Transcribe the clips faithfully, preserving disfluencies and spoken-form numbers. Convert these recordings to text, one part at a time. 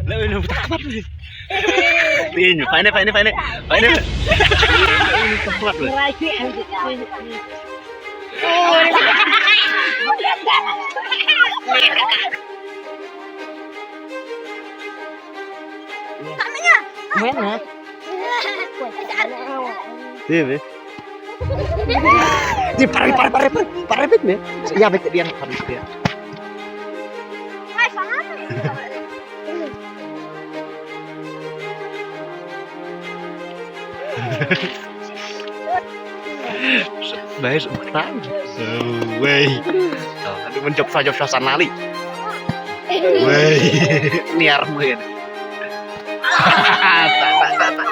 Leh inu tak mat ni. Tin, fine, fine, fine. Fine. Inu tak mat ni. Mana? Ni, ni. Ni, pare, pare, pare, pare. Pare bet ni. Ya, bet dia, pare bet dia. Bai, suk tang. Wei. Aduh, menjop saja susah sana li. Wei. Niar mungkin. Tak, tak, tak, tak.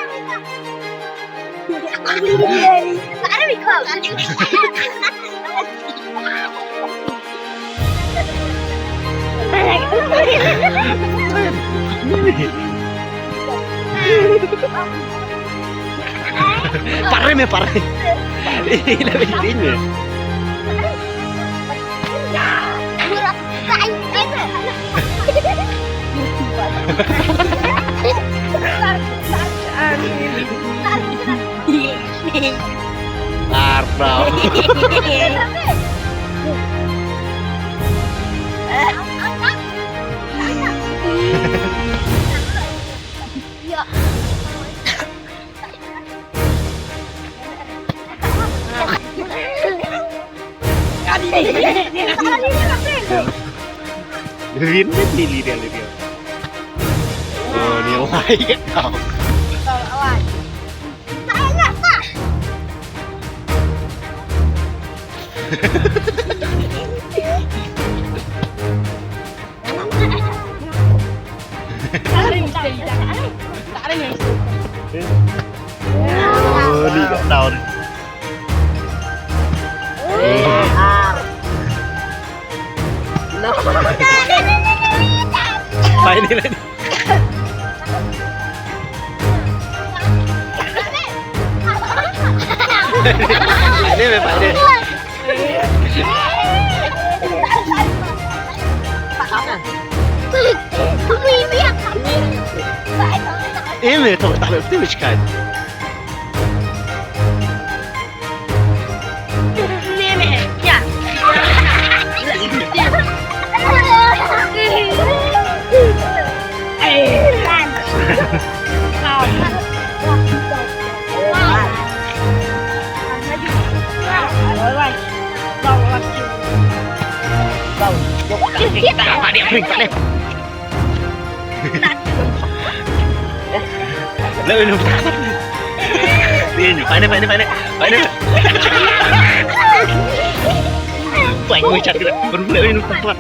Pare me pare. Ina bikin me. Arno. Rin, rin, rin, rin, rin. Oh, ni lai ka tau. Oh, ni ka tau ni. Pai ni, pai ni. Pai ni, pai ni. Ime to tak le tu kan. Leh inu. Tin, fine, fine, fine. Fine. Fine, wei chat kita. Baru leh inu tak kuat.